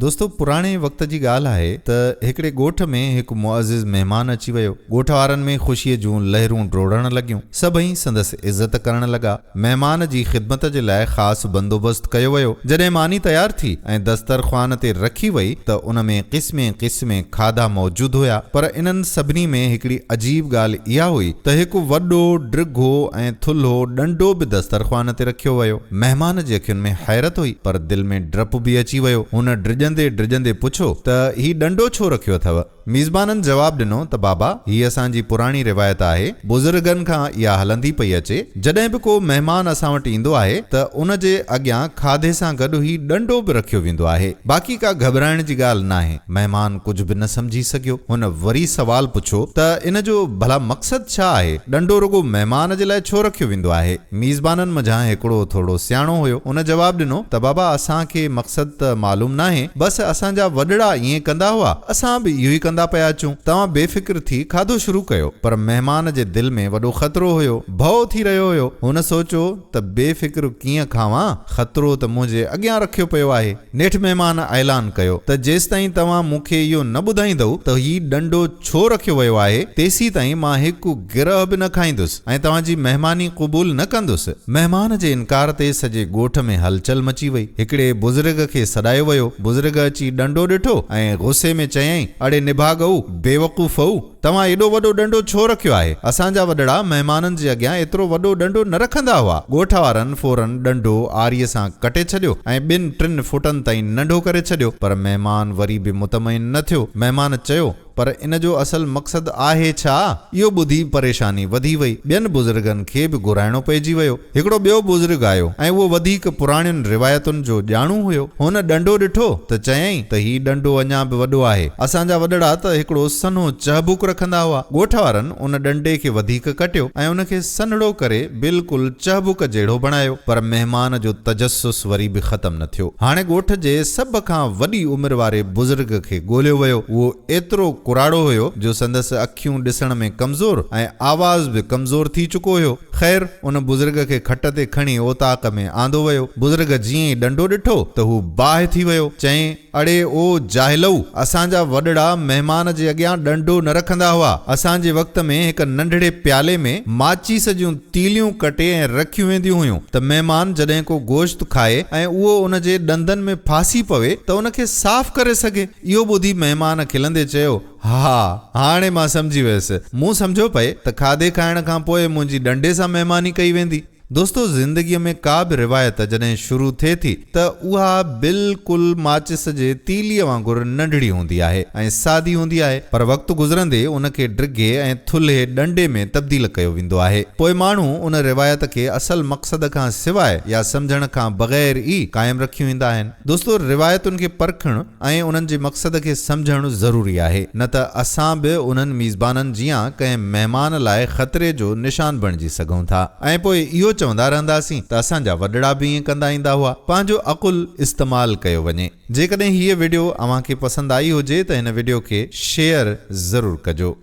دوستو پراڻي وقت جي ڳالهه آهي ته هڪڙي ڳوٺ ۾ هڪ معزز مهمان اچي ويو. ڳوٺ وارن ۾ خوشيء جون لهرون ڊوڙڻ لڳيون. سڀئي سندس عزت ڪرڻ لڳا. مهمان جي خدمت جي لاء خاص بندوبست ڪيو ويو. جڏهن ماني تيار ٿي ۽ دسترخوان تي رکي وئي ته ان ۾ قسمين قسمين کاڌا موجود هيا پر انهن سڀني ۾ هڪڙي عجيب ڳالهه اها هئي ته هڪ وڏو، ڊگهو ۽ ٿلهو ڏنڊو به دسترخوان تي رکيو ويو. مهمان جي اکين ۾ حيرت هئي، پر دل ۾ ڊپ به اچي ويو. هن ڊڄندي ڊڄندي پڇيو ته هي ڏنڊو ڇو رکيو اٿئو؟ ميزبانن جواب ڏنو ته بابا، هي اسان جي پراڻي روايت آهي، بزرگن کان اها هلندي پئي اچي، جڏهن به ڪو مهمان اسان وٽ ايندو آهي ته ان جي اڳيان کاڌي سان گڏ هي ڏنڊو به رکيو ويندو آهي، باقي ڪا گهٻرائڻ جي ڳالهه ناهي. مهمان ڪجهه به نه سمجهي سگهيو. هن وري سوال پڇيو ته ان جو ڀلا مقصد ڇا آهي؟ ڏنڊو رڳو مهمان جي لاء ڇو رکيو ويندو آهي؟ ميزبانن منجهان هڪڙو ٿورڙو سياڻو هيو. ان جواب ڏنو ته بابا اسان کي مقصد ته معلوم ناهي، بس اسان جا وڏڙا ائين ڪندا هئا، اسان به اهو ئي ڪندا پيا اچون. توهان بي فڪر ٿي کاڌو شروع ڪيو. پر مهمان جي دل ۾ وڏو خطرو هيو. ڀؤ ٿي رهيو هيو. هن سوچيو ته بي فڪر ڪيئن کاوان، خطرو ته منهنجي اڳيان رکيو پيو آهي. نيٺ مهمان اعلان ڪيو ته جيستائين توهان مون کي اهو نه ٻڌائيندؤ ته هي ڏنڊو ڇو رکيو ويو آهي، تيسيتائين مان هڪ گرهه به نه کائيندس ۽ توهان جي مهماني قبول نه ڪندس. مهمان جي انڪار تي سڄي ڳوٺ ۾ هلچل مچي وئي. هڪڙي بزرگ کي سڏايو ويو. بزرگ اچي ڏنڊو ڏٺو ۽ غصي ۾ چيائين، اڙي نڀاڳؤ، بيوقوفؤ! توهان ايڏو وڏو ڏنڊو ڇو رکيو آهي؟ اسان جا وڏڙا مهمانن جي اڳيان ايترو وڏو ڏنڊو نه رکندا هئا. ڳوٺ وارن فوراً ڏنڊو آريء سان ڪٽي ڇڏيو ۽ ٻن ٽن فوٽن تائين ننڍو ڪري ڇڏيو. پر مهمان وري به مطمئن نه ٿيو. مهمان چيو، پر ان جو اصل مقصد آهي ڇا؟ اهو ٻڌي پريشاني وڌي وئي. ٻين بزرگن کي به گهرائڻو پئجي ويو. هڪڙو ٻيو بزرگ آيو ۽ اهو وڌيڪ پراڻين روايتن جو ڄاڻو هيو. هن ڏنڊو ڏٺو ته چيائين ته هي ڏنڊو اڃا به وڏو آهي. اسان جا وڏڙا ته هڪڙو سنهو چهبڪ رکندا هئا. ڳوٺ وارن ان ڏنڊي کي وڌيڪ ڪٽيو ۽ ان کي سنهڙو ڪري بلڪل چهبڪ جهڙو بڻايو. پر مهمان جو تجسس وري به ختم نه ٿيو. هاڻي ڳوٺ جي سڀ کان وڏي عمر واري بزرگ کي ڳوليو ويو. اهو ايترو ڪراڙو هيو جو سندس اکيون ڏسڻ ۾ ڪمزور ۽ آواز به ڪمزور ٿي چڪو هيو. خير، ان بزرگ کي کٽ تي کڻي اوطاق ۾ آندو ويو. بزرگ جيئن ئي ڏنڊو ڏٺو ته هو باهه ٿي ويو. چيائين، اڙي او جاهلؤ! اسان جا وڏڙا مهمان جي اڳيان ڏنڊو نه رکندا هئا. اسان جي وقت ۾ هڪ ننڍڙي پيالي ۾ ماچيس جون تيليون ڪٽي ۽ رکيون وينديون هيون ته مهمان جڏهن ڪو گوشت کائي ۽ اهو ان جي ڏندن ۾ ڦاسي پوي ته ان کي صاف ڪري سگهي. اهو ٻڌي مهمان کلندي چيو، ها، هاڻي مان سمجهي ويس. مون سمجهيو پئي ته کاڌي کائڻ کان پوء منهنجي ڏنڊي سان مهماني ڪئي ويندي. دوستو زندگيء ۾ ڪا به روايت جڏهن شروع ٿئي ٿي ته اها بلڪل ماچس جي تيليء وانگر ننڍڙي هوندي آهي ۽ سادي هوندي آهي پر وقت گذرندي ان کي ڊگهي ۽ ٿلهي ڏنڊي ۾ تبديل ڪيو ويندو آهي. پوء ماڻهو ان روايت کي اصل مقصد کان سواء يا سمجهڻ کان بغير ئي قائم رکيون ايندا آهن. دوستو روايتن کي پرکڻ ۽ انهن جي مقصد کي سمجهڻ ضروري آهي، نه ته اسان به انهن ميزبانن جيان ڪنهن مهمان لاء خطري جو نشان بڻجي سگهون ٿا ۽ پوء اهو چوندا رهنداسين ته اسان جا وڏڙا به ائين ڪندا ايندا هئا. پنهنجو عقل استعمال ڪيو وڃي. جيڪڏهن هيء وڊيو اوهان کي پسند آئي هجي ته هن وڊيو کي شيئر ضرور ڪجو.